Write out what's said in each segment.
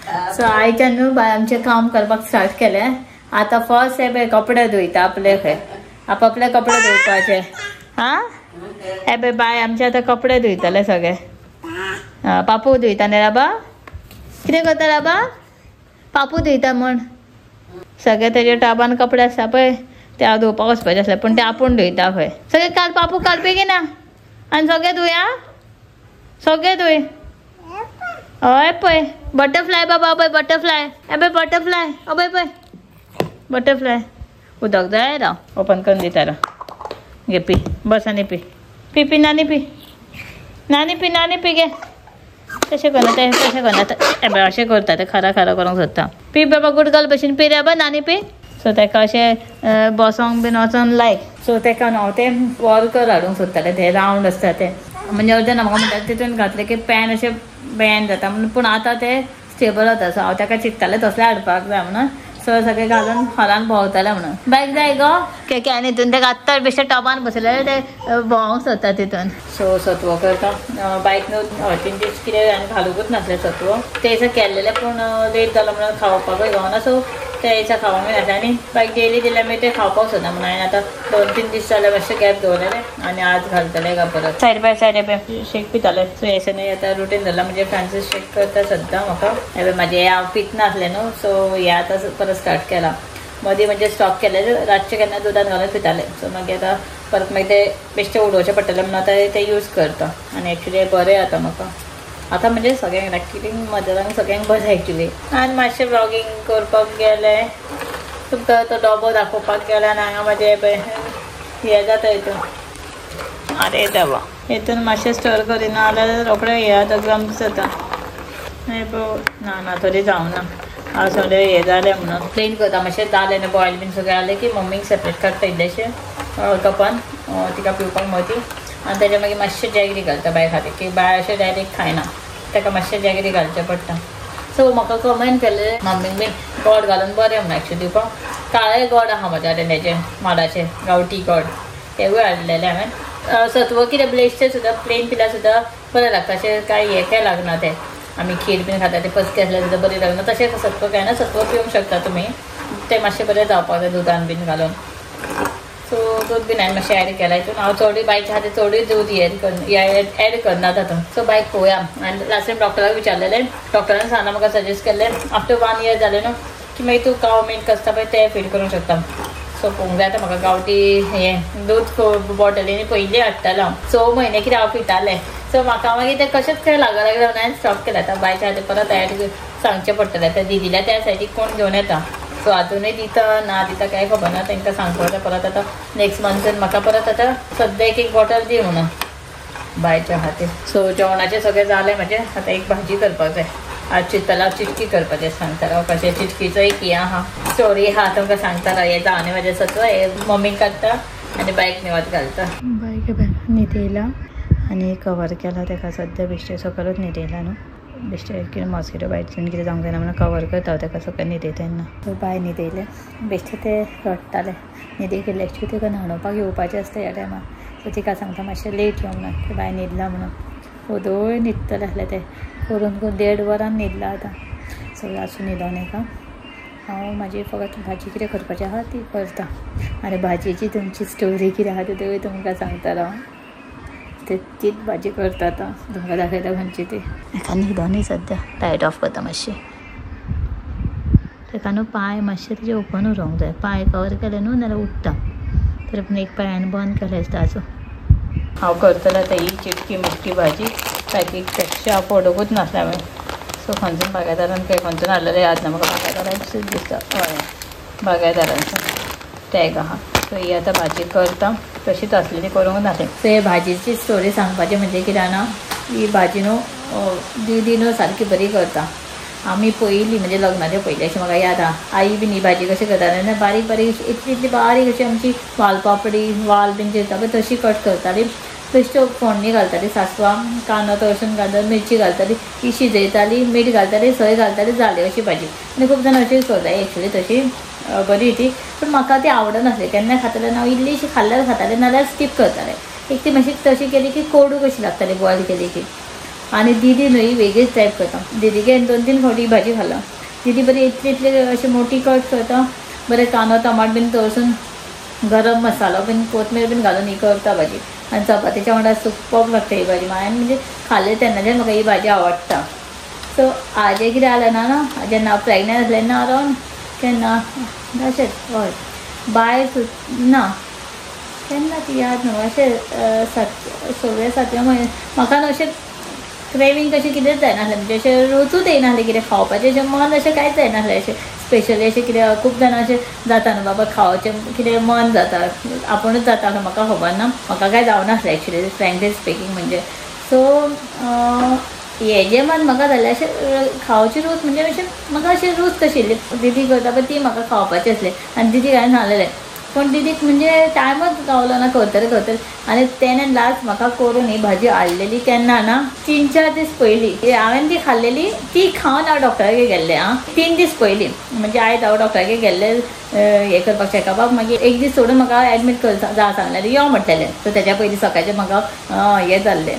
So आयच्यान न्हू बाय आमचें काम करपाक स्टार्ट केलें. आतां फर्स्ट हे पळय कपडे धुयता आपले खंय आपापले कपडे धुवपाचे. हां हे पळय बाय आमचे आतां कपडे धुयतले सगळे. पापू धुयता न्ही राबा, कितें करता राबा? पापू धुयता म्हण सगळे तेजे टाबान कपडे आसता पळय ते हांव धुवपाक वचपाचें आसलें पूण ते आपूण धुयता खंय. सगळे काल पापू काल बेगीन आनी सगळे धुय. आं सगळे धुय. हय पळय बटरफ्लाय बाबा, पळय बटरफ्लाय, हे पळय बटरफ्लाय, अबय पळय बटरफ्लाय. उदक जाय राव ओपन करून दिता राव. घे पी, बस आनी पी पी पी नानी पी नानी पी नानी पी घे. तशें करना तें, तशें करना हे पळय अशें करता तें, खारा खारा करूंक सोदता. पी बाबा गुड गर्ल भशेन पी रे बाबा नानी पी. सो तेका अशें बसोंक बीन वचोन लायक. सो तेका न्हू हांव तें वॉर्कर हाडूंक सोदतालें, ते रावंड आसता तें, म्हणजे अर्दें म्हाका म्हणटा तितून घातलें की पॅन अशें बॅन जाता म्हणून, पूण आतां तें स्टेबल जाता. सो हांव तेका चिंततालें तसलें हाडपाक जाय म्हणून. सो सगळें घालून हॉलान भोंवतालें म्हणून. बायक जाय गो can हितून तेका आत्तां बेश्टे टॉपान बसयलें ते भोंवंक सोदता तितून. सो सत्व करता बायक न्हू 3 दीस कितें हांवें घालुंकूच नासलें सत्व, ते दिसा केल्लेलें पूण लेट जालो म्हणून खावपाकूय गावना. सो त्या दिसा खावंकूय नासलें आनी बायक डेली दिल्यार मागीर तें खावपाक सोदना म्हणून हांवें आतां 2-3 दीस जाले मातशें गॅप दवरलेलें आनी आज घालतलें का परत. सायड बाय सायड हे शेक पितालें. सो हें न्हू आतां रुटीन जालां म्हणजे फ्रांसीस शेक करता सद्दां म्हाका. हे म्हाजें हांव पितना आसलें न्हू, सो हें आतां परत स्टार्ट केलां. मदीं म्हणजे स्टॉप केलें, रातचें केन्ना दुदान घालून पितालें. सो मागीर आतां परत मागीर तें बेश्टें उडोवचें पडटलें म्हणून आतां तें यूज करता आनी एक्चुली बरें जाता म्हाका आतां. म्हणजे सगळ्यांक एक्चुली मदरांक सगळ्यांक बरें एक्चुली. आनी मातशें व्लॉगींग करपाक गेलें, तुमकां तो डबो दाखोवपाक गेलें आनी हांगा म्हाजें हें जाता हितून. आरे देवा, हितून मातशें स्टर करिना जाल्यार रोखडें हें जाता, ग्लम्स जाता. ना ना तरी जावना हांव सगळें हें जालें म्हणून क्लीन करता मातशें जालें न्हू, बॉयल बीन सगळें जालें की मम्मीक सेपरेट काडटा इल्लेशें कपान तिका पिवपाक मदीं. आनी तेजे मागीर मातशें जॅगरी घालता बाय खातीर, की बाय अशें डायरेक्ट खायना, ताका मातशें जॅगरी घालचें पडटा. सो म्हाका कमेंट केल्लें मम्मीक बीन गोड घालून बरें म्हणून एक्चुली दिवपाक. काळें गोड आहा म्हज्या कडेन हेजें माडाचें गांवठी गोड, तेवूय हाडलेलें हांवें. सत्व कितें ब्लेस्टें सुद्दां प्लेन पिल्यार सुद्दां बरें लागता, अशें कांय हें कांय लागना. तें आमी खीर बीन खाता तें पचकें आसल्यार सुद्दां बरी लागना, तशें सत्व कांय ना, सत्व पिवंक शकता तुमी, तें मातशें बरें जावपाक जाय दुदान बीन घालून. सो दूद बीन हांवें मातशें एड केलां हितून. हांव चडूय बायच्या खातीर चडूय दूद एड करना तातूंत. सो बायक पळोवया. आनी लास्ट टायम डॉक्टराक विचारलेलें, डॉक्टरान सांगलां म्हाका सजेस्ट केल्लें आफ्टर 1 इयर जालें न्हू की मागीर तूं काव मिल्क आसता पळय तें फीड करूंक शकता. सो पळोवंक जाय आतां म्हाका गांवठी हें दूद बॉटलींनी पयलीं हाडटालें हांव, 6 म्हयने कितें हांव पितालें. सो म्हाका मागीर तें कशेंच खंय लागो लागलें म्हणून हांवें स्टॉप केलें. आतां बायच्या खातीर परत एड सांगचें पडटलें, आतां दिदील्या त्या सायडीक कोण घेवन येता. सो आजुनूय दिता ना दिता कांय खबर ना, तांकां सांगपाक जाय परत. आतां नेक्स्ट मंथान म्हाका परत आतां सद्या एक बॉटल दी म्हणून बायच्या खातीर. सो जेवणाचें सगळें जालें म्हाजें, आतां एक भाजी करपाक जाय. आज चिंतला चिटकी करपाचें सांगता कशें चिटकीचो एक हें आहा स्टोरी आहा तुमकां सांगता. हें जावन म्हाजें सत्व हें मम्मीक काडटा आनी बायक निवत घालता. बायक न्हिदयला आनी कवर केला तेका सद्या बेश्टें सकलूच न्हिदयला न्हू, बेश्टें कितें मॉस्किटो बायट कितें जावंक जायना म्हणून कवर करता हांव तेका सकयल न्हिदयता तेन्ना. सो बाय न्हिदयलें, बेश्टें तें रडटालें न्हिदे केल्लें. एक्चुली तेका न्हाणोवपाक येवपाचें आसता ह्या टायमार, सो तिका सांगता मातशें लेट यो म्हणून, की बाय न्हिदलां म्हणून. ओदोय न्हिदतलें आसलें तें करून करून 1.5 वरान न्हिदलां आतां. सगळें आसूं न्हिदोन एका हांव म्हाजी फकत भाजी कितें करपाची आहा ती करता. आनी भाजयेची तुमची स्टोरी कितें आहा ती तुमकां सांगतलो हांव. तीच भाजी करता आतां तुमकां दाखयता खंयची ती. एका न्हिदोनी सद्या लायट ऑफ करता मातशी. तेका न्हू पांय मातशे तेजे ओपन उरोंक जाय, पांय कवर केले न्हू नाल्यार उडटा, तरी पूण एक पांयान बंद केलें आसता. आसूं हांव करतलें आतां ही चिटकी मिटकी भाजी. सारकी कशें हांव पडोवकूच नासलें हांवें. सो खंयसून बागायदारान खंय खंयसून हाडलेलें याद ना म्हाका, बागायदारान दिसता हय बागायदारांचो टॅग आहा. सो ही आतां भाजी करता, तशीच आसलेली करूंक नासलें. सो हे भाजयेची स्टोरी सांगपाची म्हणजे कितें जाणा, ही भाजी न्हू दिदी न्हू सारकी बरी करता. आमी पयलीं म्हणजे लग्नाच्या पयलीं अशें म्हाका याद आहा, आई बीन ही भाजी कशी करताली, बारीक बारीक इतली इतली बारीक अशी आमची वालपापडी वाल बीन चिरता पळय तशी कट करताली, बेश्ट्यो फोडणी घालताली, सासवां कांदो तळसून घालताली, मिरची घालताली, ती शिजयताली, मीठ घालताली, सय घालताली, जाली अशी भाजी. आनी खूब जाण अशीच करता एक्चुली, तशी बरी ती, पूण म्हाका ती आवडनासली. केन्ना खातालें ना, इल्लीशी खाल्ल्यार खातालें नाल्यार स्कीप करतालें. एक ती मातशी तशी केली की कोडू कशी लागताली बॉयल केली की. आनी दिदी न्हय वेगळीच टायप करता. दिदीगे 2-3 फावटी ही भाजी खाला. दिदी बरी इतली इतली अशी मोठी कट करता, बरें कांदो टमाट बीन तळसून गरम मसालो बीन कोथमीर बीन घालून ही करता भाजी. आनी चपातीच्या वांगडा सुपर लागता ही भाजी. हांवें म्हणजे खाल्ले तेन्नाच्यान म्हाका ही भाजी आवडटा. सो आजे कितें जालें ना ना जेन्ना हांव प्रेगनंट आसलें तेन्ना अरावंड केन्ना अशेंच हय बाय ना केन्ना ती याद ना अशें 6व्या 7व्या म्हयन्या म्हाका न्हू अशें क्रेवींग कशें कितेंच जायनासलें. म्हणजे अशें रुचूच येयनासलें कितें खावपाचें, अशें मन अशें कांयच जायनासलें. अशें स्पेशली अशें कितें खूब जाणां अशें जाता न्हू बाबा खावचें कितें मन जाता आपुणूच जाता अशें म्हाका खबर ना, म्हाका कांय जावनासलें एक्चुली फ्रेंकली स्पिकींग म्हणजे. सो हें जें मन म्हाका जालें अशें खावची रूच म्हणजे अशें म्हाका अशें रूच कशी इल्ली दिदी करता पळय ती म्हाका खावपाची आसली. आनी दिदीक हांवें सांगलेलें पूण दिदीक म्हणजे टायमच गावलो ना करतले करतले. आनी तेणें लास्ट म्हाका करून ही भाजी हाडलेली केन्ना ना 3-4 दीस पयलीं हांवें ती खाल्लेली. ती खावन हांव डॉक्टरागेर गेल्लें. आं 3 दीस पयलीं म्हणजे आयज हांव डॉक्टरागेर गेल्लें हें करपाक चॅकअपाक. मागीर एक दीस सोडून म्हाका एडमीट कर जा सांगलेलें यो म्हटलेलें. सो तेज्या पयलीं सकाळचें म्हाका हें जाल्लें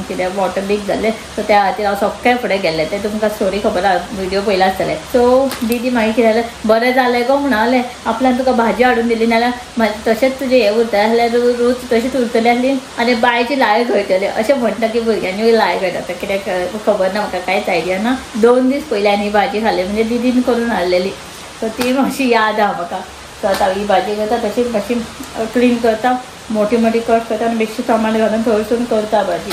कितें वॉटर लीक जाल्लें. सो त्या खातीर हांव सगळ्या फुडें गेल्लें. तें तुमकां स्टोरी खबर आसा, व्हिडियो पयला आसतलें. सो दिदी मागीर कितें जालें बरें जालें गो म्हणालें आपल्यान तुका भाजी हाडून दिली नाल्यार तशेंच तुजें हें उरतलें आसल्यार रूच तशीच उरतली आसली आनी बायची लाय गळटली अशें म्हणटा की भुरग्यांनी लाय गळटा कित्याक खबर ना म्हाका कांयच आयडिया ना. 2 दीस पयलीं आनी भाजी खाल्ली म्हणजे दिदीन करून हाडलेली. सो ती मातशी याद आहा म्हाका. सो आतां ही भाजी करता तशीच मातशी क्लीन करता, मोठी मोठी कट करता आनी बेश्टी टमाट घालून थोडसून करता भाजी.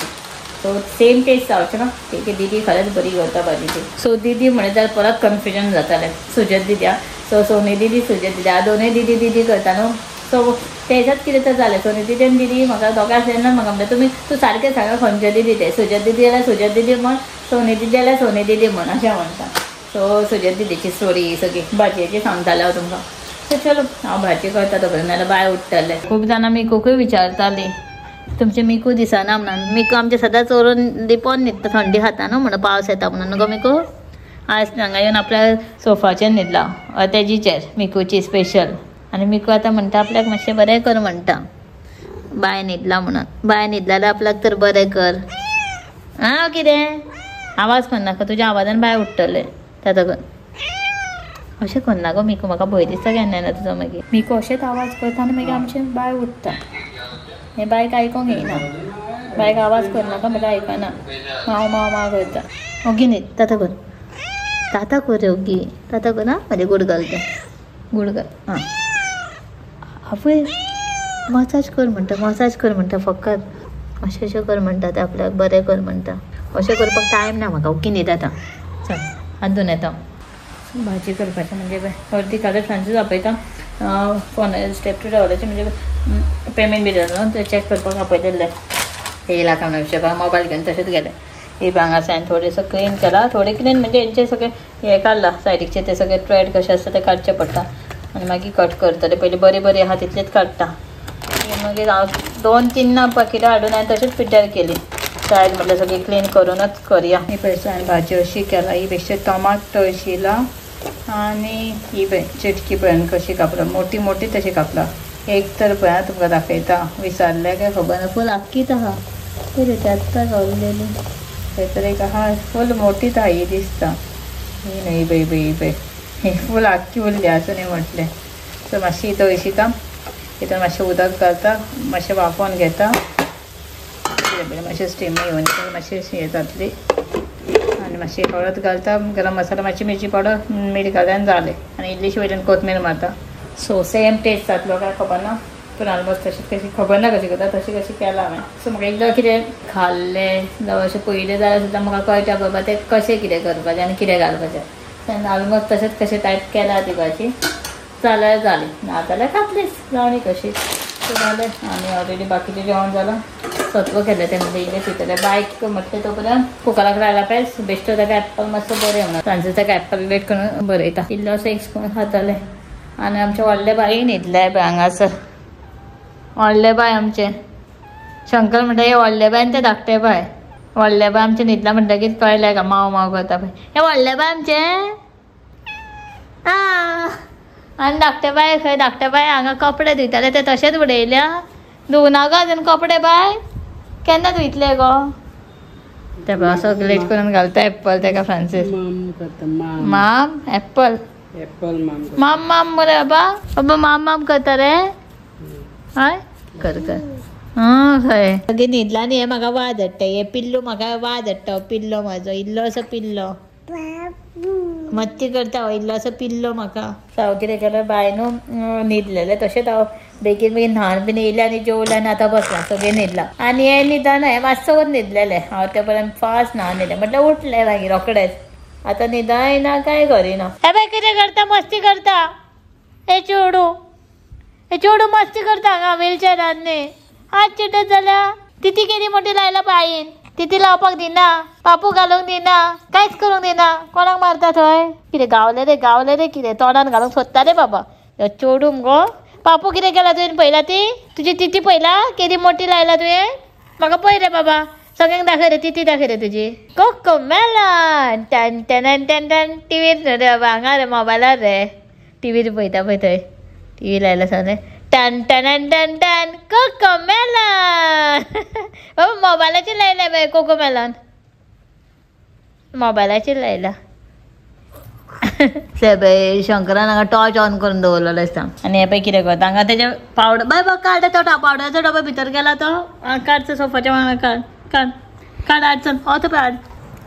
सो सेम टेस्ट जावचें ना ठीक आहे. दिदी खरेंच बरी करता भाजी ती. सो दिदी म्हणलें जाल्यार परत कन्फ्युजन जातालें सुजत दिदी आं. सो सोनी दिदी सुजत दिदी आं दोनूय दिदी दिदी करता न्हू. सो तेज्यात कितें तर जालें सोनी दिदी आनी दिदी म्हाका दोगां तेन्ना म्हाका म्हणटा तुमी तूं सारकें सांगा खंयचे दिदी तें, सुजत दिदी जाल्यार सुजत दिदी म्हण, सोनी दिदी जाल्यार सोनी दिदी म्हण अशें म्हणटा. सो सुजत दिदीची स्टोरी सगळी भाजयेची सांगतालें हांव तुमकां. सो चलो हांव भाजी करता तो पर्यंत नाल्यार बाय उठ्ठलें. खूब जाणां मिकूकूय विचारतालीं तुमचें मिकू दिसना म्हणून. मिकू आमचें सदांच चोरून लिपोवन न्हिदता थंडी खाता न्हू म्हणून पावस येता म्हणून न्हू गो मिकू. आयज हांगा येवन आपल्या सोफाचेर न्हिदला तेजी चेर मिकूची स्पेशल. आनी मिकू आतां म्हणटा आपल्याक मातशें बरें कर म्हणटा, बाय न्हिदला म्हणून. बाय न्हिदला जाल्यार आपल्याक तर बरें कर आं कितें आवाज करनाका तुज्या आवाजान बाय उठ्ठलें ताका कर अशें करना गो मिकू, म्हाका भंय दिसता केन्ना ना तुजो. मागीर मिकू अशेंच आवाज करता आनी मागीर आमचें बाय उठ्ठा. हें बायक आयकोंक येयना, बायक आवाज करनाका म्हळ्यार आयकना, माव माव माव करता. ओगी न्हीद ताता कर, ताता कर रे ओगी ताता कर. आं म्हजें गुड गर्ल तें, गुड गर्ल. आं आवय मसाज कर म्हणटा, मसाज कर म्हणटा फकत अशें अशें कर म्हणटा तें आपल्याक बरें कर म्हणटा. अशें करपाक टायम ना म्हाका. ओगी न्हीद आतां चल हात धुवन येता. भाजी करपाचें म्हणजे अर्दी काडत फ्रांसीस आपयता फोन स्टेप टू ट्रॅव्हलाचें म्हणजे पेमेंट बी जालें न्हू तें चॅक करपाक आपयतलें. येयला काय म्हणून विचारपाक मोबायल घेवन तशेंच गेलें. ही हांगासर हांवें थोडें क्लीन केलां, थोडें क्लीन म्हणजे हेंचें सगळें हें काडलां सायडीकचें तें सगळें ट्रेड कशें आसता तें काडचें पडटा आनी मागीर कट करतलें. पयलीं बरीं बरीं आहा तितलींच काडटा. मागीर हांव 2-3 ना पाकिटां हाडून हांवें तशेंच पिड्ड्यार केली. सायड म्हटल्यार सगळी क्लीन करूनच करया. ही पळय हांवें भाजी अशी केला, ही बेश्टे टमाट तळशिला आनी ही पळय चिटकी पळय कशी कापला, मोठी मोठी तशी कापला. एक तर पळय तुमकां दाखयता विसरलें काय खबर ना, फूल आख्खीच आहा कितें ते आत्तां गावलेली. थंय तर एक आहा फूल मोठीच आहा ही दिसता, ही न्हय पळय पळय पळय ही फूल आख्खी उरली आसूं न्ही म्हटलें. सो मातशी तळशिता, हितून मातशें उदक घालता, मातशें वाफोवन घेता, मातशें स्टीम येवन मातशें हें जातली. आनी मातशी हळद घालता, गरम मसाला, मातशी मिरची पावडर, मीठ घालता आनी जालें. आनी इल्लीशी वयल्यान कोथमीर मारता. सो सेम टेस्ट जातलो काय खबर ना, पूण ऑलमोस्ट तशीच कशी खबर ना कशी करता तशी कशी केला हांवें. सो म्हाका एकदां कितें खाल्लें जावं अशें पयलें जाल्यार सुद्दां म्हाका कळटा बाबा तें कशें कितें करपाचें आनी कितें घालपाचें. तेन्ना ऑलमोस्ट तशेंच कशें टायप केला ती भाजी जाल्यार जाली, ना जाल्यार खातलीच जावणी कशी. सो जालें आनी ऑलरेडी बाकीचें जेवण जालां. सत्व केलें तें म्हणजे इल्लें पितलें. बायक म्हटलें तो पर्यंत कुकराक लायला पळय बेश्टो ताका एप्पल मातसो बरें म्हणून फ्रांसीस ताका एप्पल वेट करून बरयता. इल्लोसो एक स्पून खातालें. आनी आमचें व्हडलें बाय न्हिदलें पळय हांगासर, व्हडलें बाय आमचें शंकर म्हणटा हे व्हडलें बाय आनी तें धाकटें बाय. व्हडलें बाय आमचें न्हिदलां म्हणटकीच कळलें का माव माव करता पळय हें व्हडलें बाय आमचें. आं आनी धाकटें बाय खंय, धाकटें बाय हांगा कपडे धुयताले ते तशेंच उडयल्या, धुवना गो अजून कपडे बाय, केन्ना धुयतले गो? ते पळय असो ग्लेट करून घालता एप्पल तेका फ्रांसीस. माम एप्पल माम माम मरे बाबा, बाबा माम माम करता रे. हय कर कर. हय मागीर न्हिदला न्ही, हें म्हाका वाज हाडटा, हे पिल्लू म्हाका वाज हाडटा. पिल्लो म्हाजो इल्लोसो पिल्लो मस्ती करता, हो इल्लोसो पिल्लो म्हाका. हांव कितें केलें बाय न्हू न्हिदलेलें तशेंच हांव बेगीन बेगीन न्हाण बीन येयलें आनी जेवलें आनी आतां बसलां सगळें न्हिदलां. आनी हें न्हिदना, हें मातसोच न्हिदलेलें हांव ते पर्यंत फास्ट न्हाण येयलें म्हटल्यार उठलें मागीर रोखडेंच. आतां न्हिदाय ना कांय करिना. हे बाय कितें करता, मस्ती करता. हे चेडू, हे चेडू मस्ती करता हांगा व्हीलचेरार न्ही. आज चिटत जाल्या तिती केदी मोठी लायला बायन, तिती लावपाक दिना, पापू घालूंक दिना, कांयच करूंक दिना. कोणाक मारता थंय? कितें गावलें रे, गावलें रे, कितें तोंडान घालूंक सोदता रे बाबा चेडू मुगो. पापू कितें केला तुवें पळयला? ती तुजी तिती पळयला केदी मोठी लायला तुवें? म्हाका पळय रे बाबा, सगळ्यांक दाखय रे, तिती दाखय रे तुजी. कोको मेलन टन टन टन टन. टिवीर न्हू रे बाबा, हांगा रे मोबायलार रे, टिवीर पळयता पळय थंय टिवी लायला सगळें. टन टन टन टन कोको मेलन. बाबा मोबायलाचेर लायला बाय कोको मेलन, मोबायलाचेर लायला. पळय शंकरान हांगा टॉर्च ऑन करून दवरलेलो आसता. आनी हे पळय कितें करता हांगा तेजे पावडर. बाय बाय काड तो पावडराचो डबो भितर गेला तो. काड सोफाच्या वांगडा, काड काड काड आड चल. हो तो पळय आड.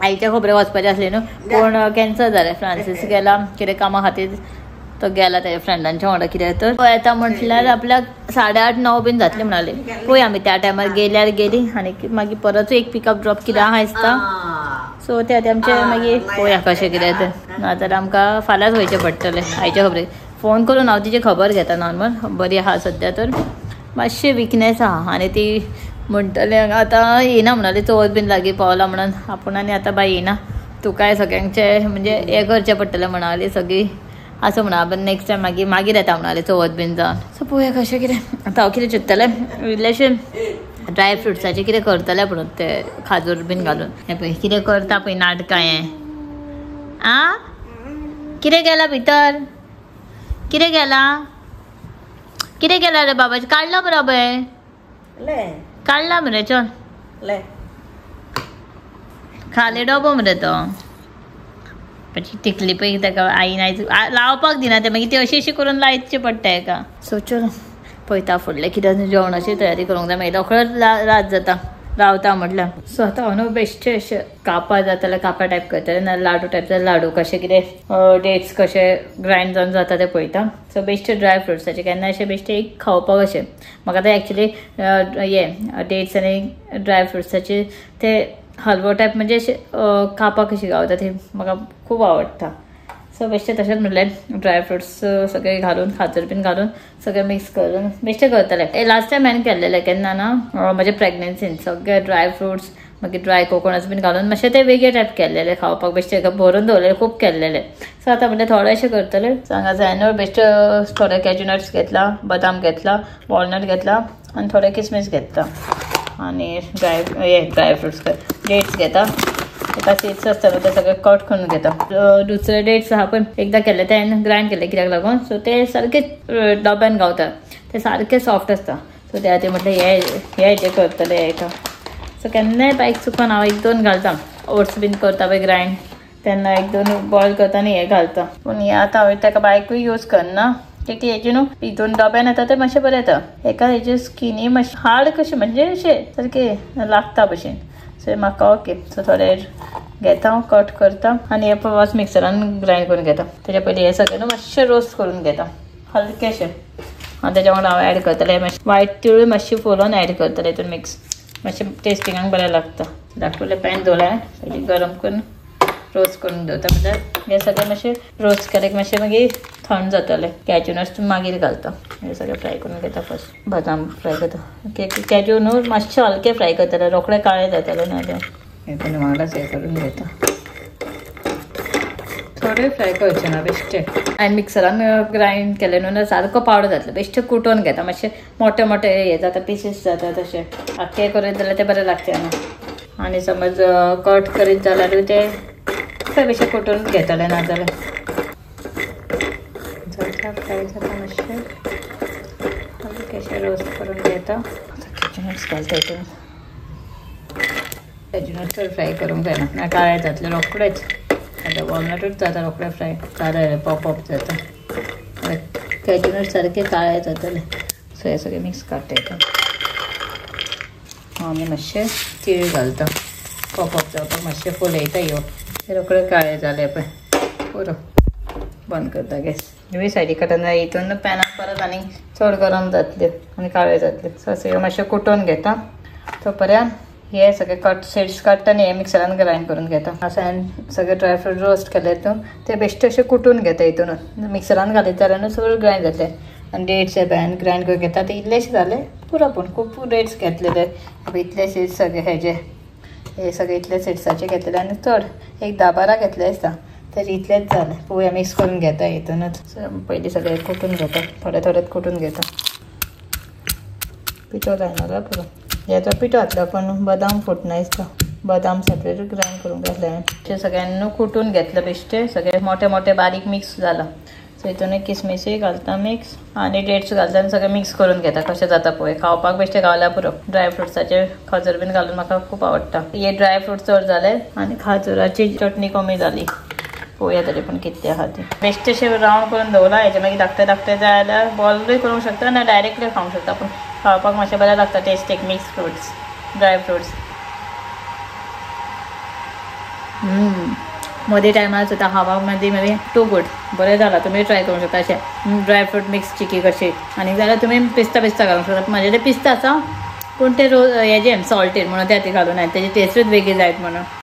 आईच्या खबरे वचपाचें आसलें न्हू, पूण कॅन्सल जालें. फ्रांसीस गेला कितें कामा खातीर, तो गेला तेज्या फ्रेंडांच्या वांगडा कितें तर. तो येता म्हटल्यार आपल्याक 8:30 9 बीन जातली म्हणाले. पळय आमी त्या टायमार गेल्यार गेली आनी मागीर परत एक पिकअप ड्रॉप कितें आहा दिसता. सो ते आतां आमचें मागीर पळोवया कशें कितें तें, नाजाल्यार आमकां फाल्यांच वयचें पडटलें. आईच्या खबरेक फोन करून हांव तिची खबर घेता. नॉर्मल बरी आहा सद्या, तर मातशी विकनेस आहा आनी ती म्हणटलें आतां येयना म्हणाली, चवथ बीन लागीं पावला म्हणून आपूण आनी आतां बाय येयना, तुकाय सगळ्यांचें म्हणजे हें करचें पडटलें म्हणाली सगळीं असं म्हणा. पण नेक्स्ट टायम मागीर मागीर येता म्हणाले चवथ बीन जावन. सो पळोवया कशें कितें. आतां हांव कितें चिंततलें, इल्लेशें ड्राय फ्रुट्साचें कितें करतलें म्हणून ते खाजूर बीन घालून. हें पळय कितें करता पळय नाटकां हें. आ कितें गेला भितर, कितें गेला, कितें गेला रे बाबा? काडला मरे बाबा, काडला मरे, चल खाले डबो मरे तो. पची टिकली पळय ताका आईन आयज लावपाक दिना ते, मागीर ती अशी अशी करून लायची पडटा हेका. सो चल पळयता फुडलें कितें जेवणाची तयारी करूंक जाय, मागीर रोखडोच रात जाता रावता म्हटल्यार. सो आतां हांव न्हू बेश्टें अशें कापां जाता जाल्यार कापां टायप करतलें, ना लाडू टायप जाल्यार लाडू, कशें कितें डेट्स कशे ग्रायंड जावन जाता तें पळयता. सो बेश्टे ड्राय फ्रुट्साचें केन्ना अशें बेश्टें एक खावपाक अशें म्हाका तें एक्चुली हे डेट्स आनी ड्राय फ्रुट्साचे ते हलवो टायप म्हणजे अशें कापां कशी गावता ती म्हाका खूब आवडटा. सो बेश्टें तशेंच म्हणलें ड्राय फ्रुट्स सगळे घालून खाजूर बीन घालून सगळें मिक्स करून बेश्टें करतलें. लास्ट टायम हांवें केल्लेलें केन्ना ना म्हज्या प्रेगनेन्सीन, सगळे ड्राय फ्रुट्स मागीर ड्राय कोकोनट्स बीन घालून मातशें ते वेगळे टायप केल्लेले खावपाक, बेश्टें भरून दवरलेले खूब केल्लेले. सो आतां म्हणलें थोडेशें करतलें. सो हांगा जाय न्हू बेश्टे थोडे कॅज्यू नट्स घेतला, बदाम घेतला, वॉलनट घेतला आनी थोडे किसमीस घेतला आनी ड्राय हे ड्राय फ्रुट्स डेट्स घेता. ताका सीड्स आसता न्हू ते सगळे कट करून घेता. दुसरे डेट्स आहा पळय एकदां केल्ले ते हांवें ग्रायंड केल्ले कित्याक लागून, सो ते सारके डब्यान गावता, ते सारके सॉफ्ट आसता. सो त्या खातीर म्हटलें हे हे हेजे करतले हेका. सो केन्नाय बायक चुकोन हांव एक दोन घालता, ओट्स बीन करता पळय ग्रायंड तेन्ना एक दोन बॉयल करता आनी हें घालता. पूण हें आतां हांवें ताका बायकूय यूज करना, की हेजे न्हू हितून डब्यान येता ते मातशें बरें येता. हेका हेजे स्किनी मातशें हार्ड कशें म्हणजे अशें सारकें लागता भशेन. सो म्हाका ओके. सो थोडे घेता हांव, कट करता आनी हे पळय मिक्सरान ग्रायंड करून घेता. तेच्या पयलीं हें सगळें न्हू मातशें रोस्ट करून घेता हलकेशें, आनी तेच्या वांगडा हांव एड करतलें मातशें वायट तिळूय मातशी फुलोवन एड करतलें हितून मिक्स, मातशें टेस्टिंगाक बरें लागता. धाकटुलें पॅन दवरलें पयलीं गरम करून रोस्ट करून दवरता, म्हणल्यार हें सगळें मातशें रोस्ट केलें की मातशें मागीर थंड जातलें. कॅज्यू नट्स मागीर घालता, हें सगळें फ्राय करून घेता फर्स्ट. बदाम फ्राय करता, कॅज्यू न्हू मातशें हलकें फ्राय करतलें, रोखडें काळें जातलें नाजाल्यार. हें पण वांगडाच हें करून घेता, थोडे फ्राय करचें ना बेश्टें. आनी मिक्सरान ग्रायंड केलें न्हू सारको पावडर जातलो, बेश्टें कुटोवन घेता मातशें मोटे मोटे हे जाता पिसीस जाता तशें. आख्खें करीत जाल्यार तें बरें लागचें ना, आनी समज कट करीत जाल्यारूय तें बेश्टें कुटून घेतलें नाजाल्यार. जाता फ्राय जाता मातशें हलकेशें रोस्ट करून घेता. आतां कॅज्यू नट्स घालता हितून. कॅज्यूनट चड फ्राय करूंक जायना, ना काळे जातले रोखडेच. आतां वॉलनटूच जाता रोखडे फ्राय, काळे पॉप जाता. कॅज्यूनट सारके काळे जातले. सो हे सगळे मिक्स काडटा हितून. आमी मातशे तीळ घालता पॉप जावपाक, मातशे फुलयता ह्यो. हे रोखडे काळे जाले पळय, पुरो. बंद करता गॅस. ह्यो सायडीक काडटा, हितून पॅनान परत आनी चड गरम जातले आनी काळे जातले. सो अशें ह्यो मातशें कुटून घेता. तो पर्यंत हे सगळे कट सीड्स काडटा आनी हे मिक्सरान ग्रायंड करून घेता. अशें हांवें सगळे ड्राय फ्रूट रोस्ट केले ते बेश्टे अशे कुटून घेता. हितूनच मिक्सरान घालीत जाल्यार सगळें ग्रायंड जातले. आनी डेट्स हे हांवें ग्रायंड करून घेता. ते इल्लेशे जाले पुरो, पूण खूब डेट्स घेतलेले. इतले सीड्स सगळे हेजे हे सगळे इतले सीड्साचे घेतलेले आनी चड एक 10-12 घेतले दिसता, तरी इतलेच जाले. पळोवया मिक्स करून घेता हितूनच. पयलीं सगळे कुटून घेता, थोडे थोडेच कुटून घेता. पिठो जायना जाल्यार पुरो. हेचो पिठो घातलो पूण बदाम फुटना दिसता, बदाम सेपरेट ग्रायंड करूंक घातले हांवें. अशें सगळ्यांनी कुटून घेतलं बेश्टे, सगळे मोठे मोठे बारीक मिक्स जाला. सो हितून किसमिसूय घालता मिक्स आनी डेट्स घालता आनी सगळें मिक्स करून घेता. कशें जाता पळय, खावपाक बेश्टे गावल्या पुरो. ड्राय फ्रुट्साचे खाजूर बीन घालून म्हाका खूब आवडटा. हे ड्राय फ्रूट चड जाले आनी खाजुराची चटणी कमी जाली. पळोवया तरी पूण कितले आहा ती. बेश्टे अशें रावंड करून दवरला. हेजे मागीर धाकटे धाकटे जाय जाल्यार बॉलूय करूंक शकता ना डायरेक्टली खावंक शकता, पूण खावपाक मातशें बरें लागता टेस्टीक मिक्स फ्रुट्स ड्राय फ्रुट्स. मदीं टायमार सुद्दां खावपाक मदीं मागीर टू गुड, बरें जालां. तुमी ट्राय करूंक शकता अशें ड्राय फ्रूट मिक्स चिकी कशी. आनी जाल्यार तुमी पिस्ता पिस्ता घालूंक शकता. म्हाजे ते पिस्ता आसा पूण ते रोज हेजे सॉल्टेड म्हणून ते घालून तेजी टेस्टूच वेगळी जायत म्हणून.